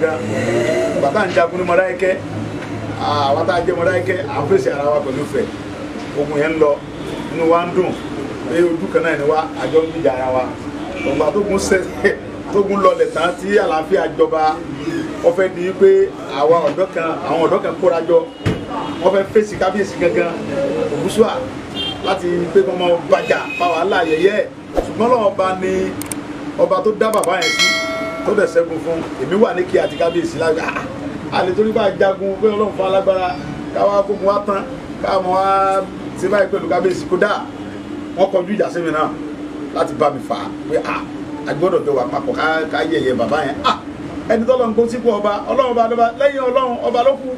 gan. Bàtà ń jagun ní Mọdákẹ́kẹ́, àwọn tá a jẹ́ Mọdákẹ́kẹ́ à ń fèsì ara wa pẹ̀lú Ifẹ̀. Ogun yẹn ń lọ, inú wa ń dùn pé ojú kan náà ni wa, àjọ ń gbìjà ara wa. Ọgbà tógun lọlẹ̀ tán tí àlàáfíà jọba, wọ́n fẹ́ di pé àwa ọ̀dọ́ kan, àwọn ọ̀dọ́ kan kóra jọ, wọ́n fẹ́ fèsì kábíyèsí gangan Ògúnṣúà láti pé kọ́ mọ bàjá fa wàhálà yẹ̀yẹ́. Ṣùgbọ́n lọ́wọ́ ọba ni ọba tó dá bàbá yẹn sí tó dẹ̀ ṣẹ́gun fún. Èmi wà ní kí àti kábíyèsí lágbà àlè torí bá jagun pé Ọlọ́run fún alágbára káwá kógun wá tán káwọn wá ṣe báyìí pẹ̀lú kábíyèsí. Kódà wọ́n kọjú ìjà sí mi náà láti bá mi fà á pé a gbọ́dọ̀ jọ wà papọ̀ ká yẹ̀yẹ́ bàbá yẹn. Ẹni tọ́lọ́ ń kó sípò ọba, Ọlọ́run ọba lọ́ba, lẹ́yìn Ọlọ́run ọba ló kù.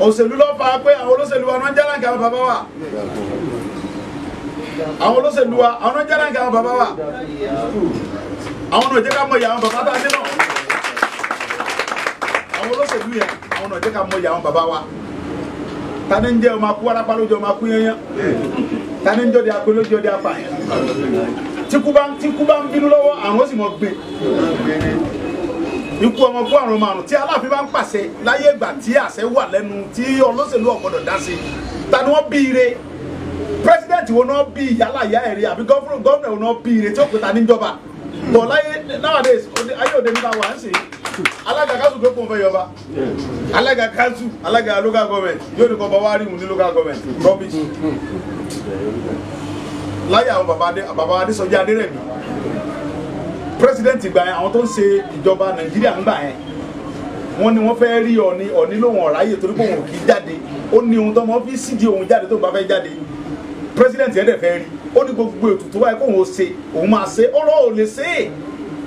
Òṣèlú ló fà á pé àwọn olóṣèlú wa náà jálàǹkà àwọn bàbá wa. Àwọn olóṣèlú wa àwọn náà jálàǹkà àwọn bàbá wa. Àwọn náà jẹ́ ká mọ ìyà àwọn bàbá tá a dé náà. Àwọn olóṣèlú yẹn àwọn náà jẹ́ ká mọ ìyà àwọn bàbá wa. Tani ń jẹ́ ọmọ akú wárápá lójú ọmọ akú yẹnyẹn? Tani ń jọ́ di akú lójú ọdẹ apààyàn? Tí kú bá ń bínú lọ́wọ́ àwọn ó sì mọ gbé. Ikú ọmọ kú àrùn márùn tí Aláàfin bá ń pàṣẹ láyé ìgbà tí àṣẹ wà lẹ́nu tí olóṣèlú ò gbọ́dọ̀ dá sí. Ta ni wọ́n bí ire? Pírẹsidẹ́ǹtì wo náà bí yálà ìyá ẹ̀rí àbí gọ́fúnà wo náà bí ire tí ó pè ta níjọba? Bọ̀ láyé nowadays ayé òde nípa wà ń sìn. Alága kanṣu pé kò ń fẹ́ yọba. Alága kanṣu, alága local government yóò ní kọ́ bá wá rí mu ní local government. Rubbish. Láyé àwọn bàbá Adésọjí Adérẹ̀mí, president gbà yẹn, àwọn tó ń ṣe ìjọba Nàìjíríà ń gbà yẹn, wọ́n ní wọ́n fẹ́ rí Ọọ̀ni, Ọọ̀ni lóhùn ọ̀ráyè torí pé òun ò kì í jáde. Ó ní ohun tó mọ́ fi sídìí òun jáde tó ń bá fẹ́ jáde. President yẹn dẹ̀ fẹ́ rí. Ó ní gbogbo ètùtù wáyé kóun ó ṣe, òun máa ṣe, ó lọ́ ò lè ṣe é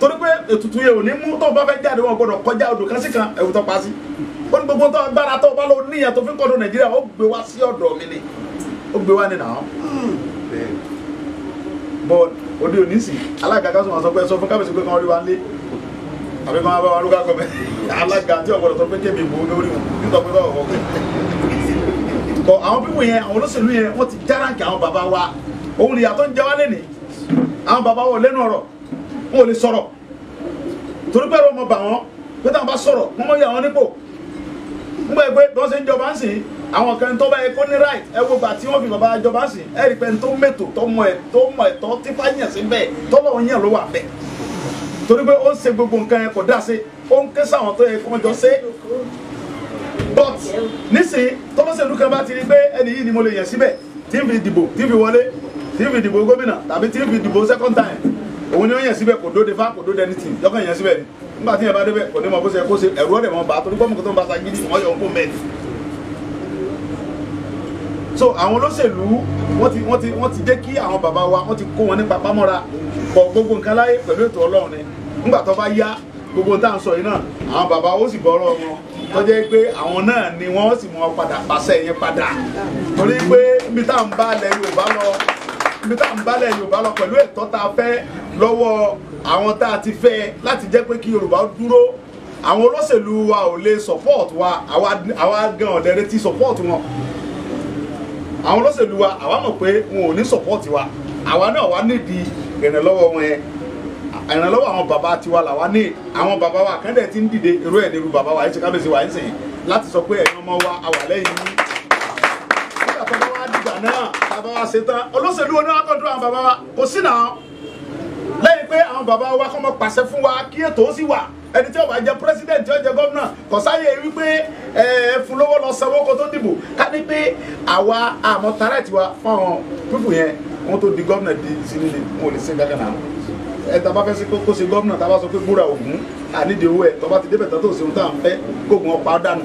torí pé ètùtù yẹn ò ní mú tó ń bá fẹ́ jáde, wọn gbọ́dọ̀ kọjá odò kan sí kan ẹ̀wù tó pa sí. Ó ní gbogbo tó agbára tó bá lọ níyàn tó fi ń kọ́dọ̀ Nàìjíríà, ó gbé wá sí ọ̀dọ̀ mi ni, ó gbé wá ní nà án. But òde òní sì alága ká sọ pé sọ fún kábíyèsí pé kán rí wa lé àbí kán bá wa lóka gọbẹ. Alága tí ọ̀gbọ́dọ̀ sọ pé kébi ìbò lórí wọn nítorí pé báwo wọ́n bọ̀. Àwọn pípò yẹn, àwọn olóṣèlú yẹn, wọ́n ti járáǹkì àwọn bàbá wa. Òun nìyà tó ń jẹ wá lẹ́nìí. Àwọn bàbá wa ò lẹ́nu ọ̀rọ̀, wọn ò lè sọ̀rọ̀ torí pé ọmọ bà wọ́n pé táwọn bá sọ̀rọ̀ wọ́n mọ̀ yà wọ́n nípò. Ń gbà pé bí wọ́n ṣe ń jọba ń sìn, àwọn kan tó bá yẹ kó ní right ẹ wo gbà tí wọ́n fi bàbá jọba ń sìn, ẹ rí pé tó mẹ́tò tó mọ ẹ̀tọ́ tí fáyàn sí bẹ́ẹ̀ tọ́lọ́ yàn ló wà bẹ́ẹ̀ torí pé ó ń ṣe gbogbo nǹkan yẹn kò dá sí, ó ń ké sáwọn tó yẹ kó jọ ṣe. But nísìnyí tọ́lọ́sẹ̀lú kan bá ti rí pé ẹni yìí ni mo lè yàn síbẹ̀ tí ń fi dìbò, tí ń fi wọlé, tí ń fi dìbò gómìnà tàbí tí ń fi dìbò second time, òun ni ó yàn síbẹ̀, kò dóde fá, kò dóde anything, yọkàn yàn síbẹ̀ ni. Nígbà tí yẹn bá débẹ̀ kò ní mọ bó ṣe kó ṣe, ẹ̀rú ọ̀dẹ̀ mọ́ bá torí pọ́nmù kó tó ń bá sagídí wọ́n yọ òun kó mẹ́rin. So àwọn olóṣèlú wọ́n ti jẹ́ kí àwọn bàbá wa wọ́n ti kó wọn ní papámọ́ra pọ̀ gbogbo nǹkan láyé pẹ̀lú ètò Ọlọ́run ni. Nígbà tó bá yá gbogbo tá à ń sọ yìí náà, àwọn bàbá ó sì bọ́rọ̀ wọn tó jẹ́ pé àwọn náà ni wọ́n sì mọ padà pàṣẹ yẹn padà torí pé níbi tá à ń bá ilẹ̀ Yorùbá lọ, níbi tá à ń bá ilẹ̀ Yorùbá lọ pẹ̀lú ẹ̀tọ́ tá a fẹ́ lọ́wọ́ àwọn tá a ti fẹ́ láti jẹ́ pé kí Yorùbá dúró. Àwọn olóṣèlú wa ò lè support wa, àwa gan ọ̀dẹ̀ retí support wọn. Àwọn olóṣèlú wa àwa mọ̀ pé wọn ò ní support wa, àwa náà wá nídìí ìrànlọ́wọ́ wọn yẹn. Ìrànlọ́wọ́ àwọn bàbá tiwa làwa ní. Àwọn bàbá wa kẹ́ndẹ̀ ti ń dìde irú ẹ̀ nírú bàbá wa ẹ̀ ṣe kábíyèsí wa ẹ̀ ń sìn láti sọ pé ẹ̀yin ọmọ wa àwà lẹ́yìn yín. Nígbà tó bá wá dìgbà náà bàbá wa ṣe tán, olóṣèlú oní akọ́dún àwọn bàbá wa kò sí náà lẹ́yìn pé àwọn bàbá wa kọ́ mọ pàṣẹ fún wa kí ètò ó sì wà. Ẹni tí ó bá jẹ president tí ó jẹ gómìnà kò sáyè wípé ẹ fún lówó lọ sanwó kó tó dìbò. Ká ní pé àwa àmọ́ tààrà tiwa fún àwọn pípù yẹn wọn tó di gómìnà di sínú ilé wọn ò lè ṣe gángan náà. Ẹ tá a bá fẹ́ sí kó ṣe gómìnà, tá a bá sọ pé búra Ògún ànídìí owó ẹ, tó bá ti débẹ̀ tán tó ṣe ohun tá à ń fẹ́ kóògùn ọ̀pá dànù.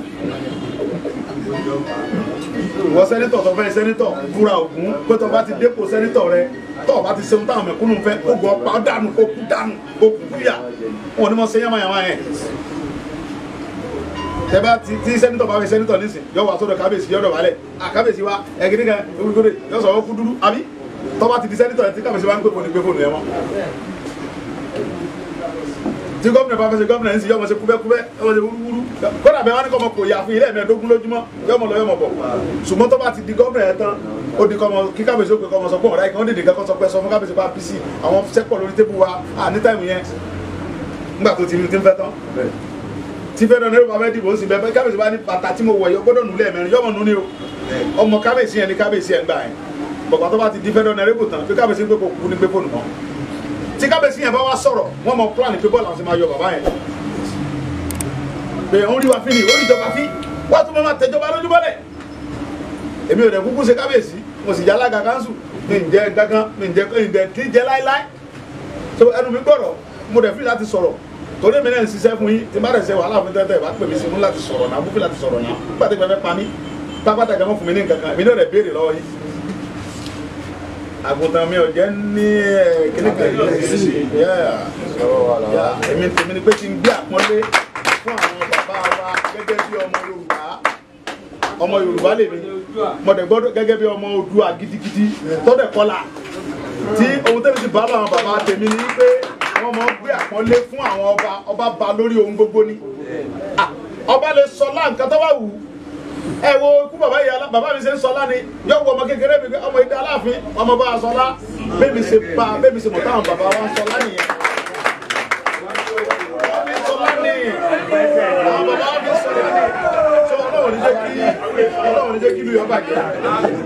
Ìwọ sẹ́nitọ̀ tó fẹ́ sẹ́nitọ̀ búra Ògún pé tó bá ti dépò sẹ́nitọ̀ rẹ tó bá ti ṣe ohun táwọn mẹ̀kúnnù fẹ́ kóògùn ọ̀pá dànù, kó kú dànù, kó kú yà. Wọn ò ní mọ ṣe yánmayànmá yẹn. Tẹ́bá tí sẹ́nitọ̀ bá fẹ́ sẹ́nitọ̀ nísìn yọ wà sọ́dọ̀ kábíyèsí yọ̀dọ̀ wálẹ̀ àkábíyèsí wa ẹ̀gídí kan ewúrẹ́ yọ sọ̀rọ̀ kú dúdú àbí tó bá ti di sẹ́nitọ̀ yẹn tí kábíyèsí wa ń pè fóònù gbé fóònù yẹn mọ́. Tí gómìnà bá fẹ́ ṣe gómìnà nísìn yọ mọ̀ ṣe kúbẹ́kúbẹ́ yọ mọ̀ ṣe wúrúwúrú kódà bẹ́ẹ̀ wá ní kọ́ ọmọ kò yà fún ilé ẹ̀mẹ́ẹ̀dógún lójúmọ́ yọ mọ̀ lọ yọ mọ̀ bọ̀. Ṣùgbọ́n tó bá ti di gómìnà yẹn tán ó di kọ́mọ kí kábíyèsí ó pè kọ́mọ sọ pé ọ̀rá ìkan ó dìde kankan sọ pé sọ fún kábíyèsí pa pc àwọn sẹ́pọ̀ lórí tébù wa à ní táìmù yẹn nígbà tó ti rí ti ń fẹ́ tán. Tí fẹ́ràn náà bá fẹ́ dìbò ó sì bẹ́ẹ̀ kábíyèsí bá ní bàtà tí mo wọ̀ yọ gbọ́dọ̀ nù lẹ́ẹ̀mẹrin yọmọ nù ni o. Ọmọ kábíyèsí yẹn ni kábíyèsí yẹn gbà yẹn. Bọ̀gbà tó bá ti di fẹ́ràn náà rébù tán bí kábíyèsí pé kò kú ní gbé fóònù mọ́. Tí kábíyèsí yẹn bá wá sọ̀rọ̀ wọ́n mọ plan pé bọ́ọ̀lù àwọn ti máa yọ bàbá yẹn. Pé òun rí wa fi ni ó rí ìjọba fi wọ́n tún máa tẹ̀jọba lójúbọ́lẹ̀. Èmi ò dẹ̀ kúkú ṣe kábíyèsí mo sì jẹ́ alága kánsù mi ń jẹ́ gángan mi ń jẹ́ ìdẹ̀ tí jẹ́ láíláí. So ẹnu mi gbọ́dọ̀ mo dẹ̀ fi láti sọ̀rọ̀ torí èmi náà ń ṣiṣẹ́ fún yín tí n bá dẹ̀ ṣe wàhálà fún tẹ́tẹ́ ìbá pè mí sí mú láti sọ̀rọ̀ náà mú fi láti sọ̀rọ̀ náà nígbà tí ìgbà fẹ́ pa mí pápátá gan mọ́ fún mi ní nǹkan kan èmi náà dẹ̀ béèrè lọ́wọ́ yín. Àgùntàn mi ò jẹ́ ní kíní kan yìí èmi tèmi ni pé kí n gbé àpọ́nlé fún àwọn bàbá wa gẹ́gẹ́ bí ọmọ Yorùbá. Ọmọ Yorùbá lèmi mo dẹ̀ gbọ́dọ̀ gẹ́gẹ́ bí ọmọ Oòduà gidigidi tọ́dẹ̀ kọlà tí ohun tẹ́mi ti bá àwọn bàbá tèmi ni pé wọ́n máa ń gbé àpọ́nlé fún àwọn ọba. Ọba ba lórí ohun gbogbo ni. Ọba lè sọlá nǹkan tó bá wù ú. Ẹ wo ikú bàbá yìí bàbá mi ṣe ń sọlá ni yóò wọ ọmọ kékeré mi ọmọ ìdá Aláàfin ọmọ bá a sọlá bẹ́ẹ̀ mi ṣe bá bẹ́ẹ̀ mi ṣe mọ̀ táwọn bàbá wa ń sọlá nìyẹn. Wọ́n fi sọlá ni àwọn bàbá wa fi sọlá ni. Sọ Ọlọ́run ní jẹ́ kí Ọlọ́run ní jẹ́ kí ìlú yọ bàjẹ́.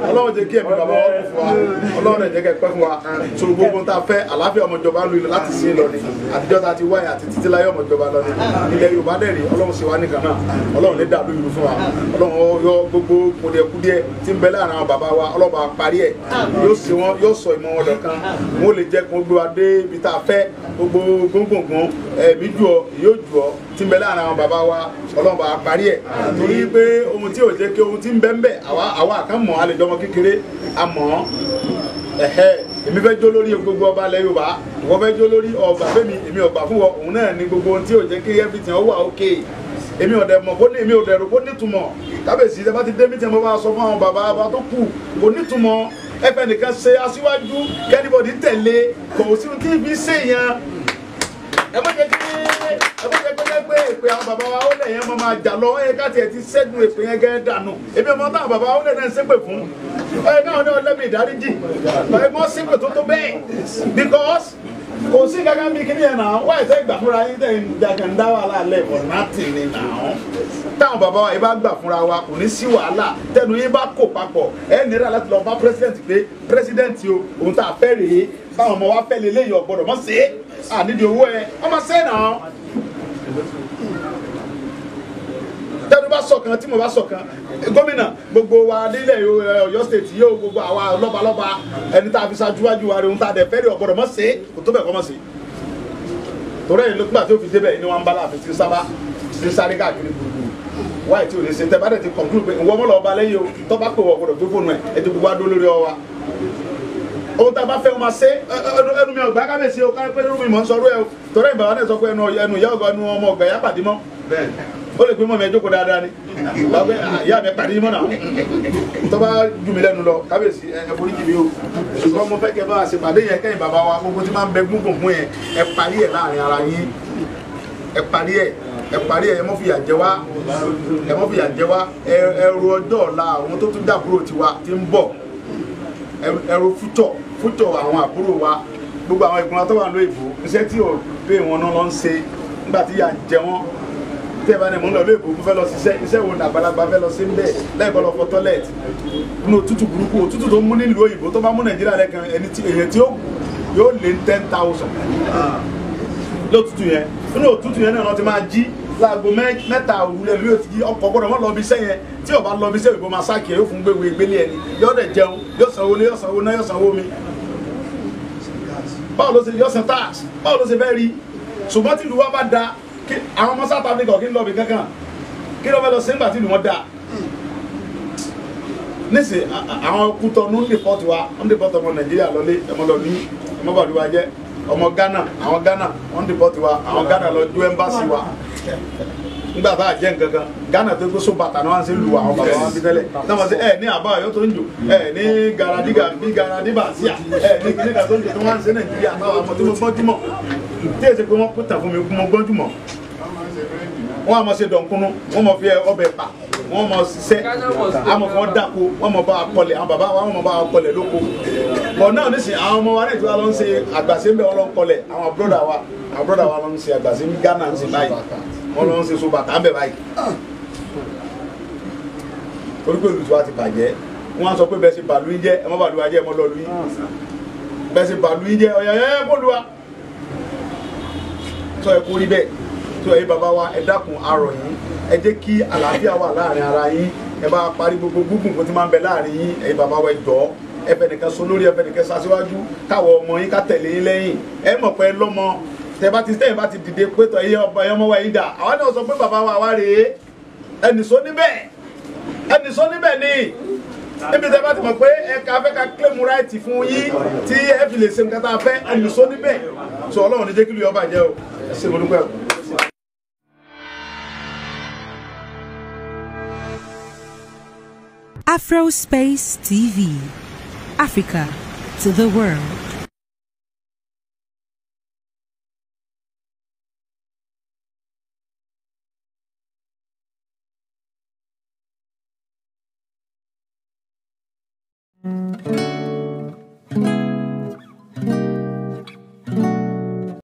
Ọlọ́run jẹ́ kí ẹ̀mí bàbá wa kú fún wa. Ọlọ́run jẹ́ kẹ́ pẹ́ fún wa. So gbogbo tá a fẹ́ àlàáfíà ọmọjọba lu ilẹ̀ láti sí lọ ni. Àtijọ́ ta ti wáyà àti títí láyé ọmọjọba lọ ni. Ilẹ̀ Yorùbá dẹ̀ rí Ọlọ́run ṣe wá nìkan náà. Ọlọ́run lè dàlú ìlú fún wa. Ọlọ́run yọ gbogbo kùdìẹ̀kudiẹ tí ń bẹ láàrin àwọn bàbá wa Ọlọ́run bá parí ẹ̀. Yóò ṣe wọn yóò sọ ìmọ̀ wọn dọ̀kan. Wọn lè jẹ́ kó gbé wa dé ibi tá a fẹ́. Gbogbo gbóngbòngbòn ẹ̀mí jù ọ yóò jù ọ tí ń bẹ láàrin àwọn bàbá wa Ọlọ́run bá parí ẹ̀. Torí pé ohun tí ò jẹ́ kí ohun tí ń bẹ ń bẹ àwa kan mọ̀ àlejò ọmọ kékeré a mọ̀ ọ́. Ẹ̀hẹ́ èmi fẹ́ jó lórí gbogbo ọba ilẹ̀ Yorùbá ìwọ fẹ́ jó lórí ọgbà fẹ́mi èmi ọgbà fún wọn òun náà ni gbogbo ohun tí ò jẹ́ kí everything ó wà okay. Èmi ò dẹ̀ mọ̀ kó ní èmi ò dẹ̀ rò kó nítumọ̀ kábíyèsí ẹ bá ti dé mítí ẹ mo bá sọ fún àwọn bàbá wa tó kù kò nítumọ̀ ẹfẹ nìkan ṣe aṣíwájú kẹ́nìbọ̀dì tẹ̀lé kò sí ohun tí fi ṣèyàn. Ẹ má jẹ́ kí ẹ má jẹ́ kó jẹ́ pé èpè àwọn bàbá wa ó lẹ̀ yẹn mọ́ máa jà lọ ẹ ká tiẹ̀ ti ṣẹ́gun èpè yẹn gẹ́ dànù. Èmi ọmọ táwọn bàbá wa ó lẹ̀ náà ń ṣépè fún ẹ káwọn náà lẹ́bi ìdáríjì ẹ mọ́ ṣépè tó tó bẹ́ẹ̀ because kò sí kankan bí kíní yẹn náà wáyé sẹ́ gbà fúnra yín tẹ̀ ń dàgàndá wàhálà lẹ̀ for nothing ni náà. Táwọn bàbá wa yìí bá gbà fúnra wa kò ní sí wàhálà tẹnu yín bá kó papọ̀ ẹ nira láti lọ bá president pé president o òun tá a fẹ́ rèé báwọn ọmọ wa fẹ́ lé léyìí ọ̀gbọ́dọ̀ mọ̀ sí à nídìí owó ẹ ọmọ sẹ́ẹ̀ náà. Tẹnu bá ṣọ̀kan tí mo bá ṣọ̀kan gómìnà gbogbo wa nílẹ̀ Ọ̀yọ́ state yóò gbogbo àwa lọ́balọ́ba ẹni tá a fi ṣáájúwájú wa rè ohun tá a dẹ̀ fẹ́ rí ọ̀gbọ́dọ̀ mọ̀ sí kò tó bẹ̀ kọ́ mọ̀ sí. Torí ẹ̀yìn lókùnbà tí ó fi débẹ̀ ni wọ́n ń bá láàfin tí ń sábà tí ń sáré káàkiri gbùgbù wáyé tí ò lè ṣe tẹ bá dẹ̀ ti conclude pé ìwọ mọ́lọ́ ọba lẹ́yìn o tó bá pè wọ́n gbọ́dọ̀ gbé fóònù ẹ̀ ẹ ti gbogbo adó lórí ọ wa. Ohun tá a bá fẹ́ wọn máa ṣe ẹnu mi ọgbà kábíyèsí o káyọ̀ pé ẹnu mi mọ̀ ń sọ̀rọ̀ ẹ o torí ẹ̀yìn bàbá náà sọ pé ẹnu ìyá ọgọ ẹnu ọmọ ọgbà ìyá pàdé mọ́ ó lè pé mọ́ mi ẹ jókòó dáadáa ni bàbá ìyá mi pàdé mọ́ náà tó bá jù mí lẹ́nu lọ kábíyèsí ẹ forí jì mí o ṣùgbọ́n mo fẹ́ kẹ́ bá a ṣe pàdé yẹn kẹ́yìn bàbá wa gbogbo tí máa ń bẹ gbùngbùn yẹn ẹ parí ẹ̀ láàrin ara yín ẹ parí ẹ̀ ẹ parí ẹ mọ́ fìyà jẹ wá ẹ mọ́ fìyà jẹ wá ẹ ro ọjọ́ ọ̀la àwọn tó tún dàbúrò tiwa ti ń bọ̀ ẹ ro fútọ̀ fútọ̀ àwọn àbúrò wa gbogbo àwọn ìgbìmọ̀ tó wà ní òyìnbó iṣẹ́ tí ò pé wọn náà lọ ń ṣe nígbà tí yà ń jẹ wọ́n tí ẹ bá ní mò ń lọ lóyìnbó mo fẹ́ lọ ṣiṣẹ́ iṣẹ́ wo ní àgbàlagbà fẹ́ lọ sí ń bẹ̀ lẹ́ẹ̀kọ́ lọ fọ tọ́lẹ̀tì nínú òtútù burúkú òtútù tó mú nílùú òyìnbó tó bá mú Nàìjíríà lẹ́kan ẹni tí èèyàn tí yóò lé 10,000 lótútù yẹn nínú òtútù yẹn náà wọ́n ti máa jí láago mẹ́ta òru lẹ́nu yóò ti jí ọkọ̀ gbọ́dọ̀ mọ́ lọ bí iṣẹ́ yẹn tí ó bá lọ bí iṣẹ́ òyìnbó máa sáàkì ẹ̀ yóò fún gbéwèé gbélé ẹni yóò dẹ̀ jẹun yóò sanwó lé yóò sanwó náà yóò sanwó mi báwo ló ṣe yóò san tax báwo ló ṣe fẹ́ rí ṣùgbọ́n tí ìlú wa bá da kí àwọn ọmọ South Africa kí ń lọ bí kankan kí ló fẹ́ lọ sí nígbà tí ìlú wọn da nísì àwọn Kútọ̀nù ń dìpọ́tù wa ń dìpọ́tù ọmọ Nàìjíríà lọlé ẹmọ lọ ní ọmọ bàdúrà jẹ ọmọ Ghana àwọn Ghana wọ́n dìpọ́tù wa àwọn Ghana lọ ju ẹ́mbásì wa nígbà tá a jẹ́ nǹkan kan Ghana tó kó so bàtà náà wọ́n ṣe lu àwọn bàbá wọn bí tẹ́lẹ̀ náà wọ́n ṣe ẹ ní àbá yóò tó ń jò ẹ ní garadiga bí garadíbà sí à ẹ ní kíníkà tó ń jò tó wọ́n ṣe Nàìjíríà táwọn ọmọ tí mo gbọ́njú mọ̀ tí èsì pé wọ́n kó tàn fún mi mo gbọ́njú mọ̀ wọ́n á máa ṣe dọ̀nkúnú wọ́n máa fi ọbẹ̀ pa Wọ́n mọ̀ ṣiṣẹ́, àmọ̀ fún wọn dáko, wọ́n mọ̀ bá wa kọlẹ̀, àwọn bàbá wa wọ́n mọ̀ bá wa kọlẹ̀ lóko. Bọ̀ náà nísìnyí àwọn ọmọ wa náà tí wọ́n lọ ń ṣe àgbàṣe ń bẹ̀, wọ́n lọ ń kọlẹ̀. Àwọn brọ́dà wa, àwọn brọ́dà wa lọ ń ṣe àgbàṣe ní Ghana ń ṣe báyìí, wọ́n lọ ń ṣe so bàtà ń bẹ̀ báyìí. Torí pé olùtú wa ti bàjẹ́, wọ́n á sọ pé bẹ́ẹ̀ ṣe bàlú yín jẹ́, ẹ mọ́ bàlú wa jẹ́, ẹ mọ́ lọ́ọ̀lú yín. Bẹ́ẹ̀ ṣe bàlú yín jẹ́, ọ̀yà ẹ kó lu wa. Sọ ẹ kó rí bẹ́ẹ̀. Sọ ẹ bàbá wa, ẹ dákun arọ̀ yín, ẹ jẹ́ kí àlàáfíà wà láàrin ara yín, ẹ bá parí gbogbo gúngùn kó ti máa ń bẹ láàrin yín. Ẹ̀yin bàbá wa, ẹ jọ̀ọ́, ẹ fẹ́ nìkan so lórí, ẹ fẹ́ nìkan ṣaṣíwájú, káwọ ọmọ yín ká tẹ̀lé yín lẹ́yìn. Ẹ mọ̀ pé lọ́mọ tẹ bá ti tẹ̀yìn bá ti dìde pé tọ̀ ẹ̀yin ọba, ẹ̀yin ọmọ wa yìí dà, àwa náà sọ pé bàbá wa wá rèé, ẹnì sọ níbẹ̀, ẹnì sọ níbẹ̀ ni níbi tẹ bá ti mọ̀ pé ẹ ká fẹ́ ká claim right fún yín tí ẹ fi lè ṣe nǹkan tá a fẹ́, ẹnì sọ níbẹ̀. Sọ Ọlọ́run ní jẹ́ kí lóye ọba jẹ́ o. Ẹ ṣé, mo dúpẹ́ o. Afrospace TV, Africa to the world.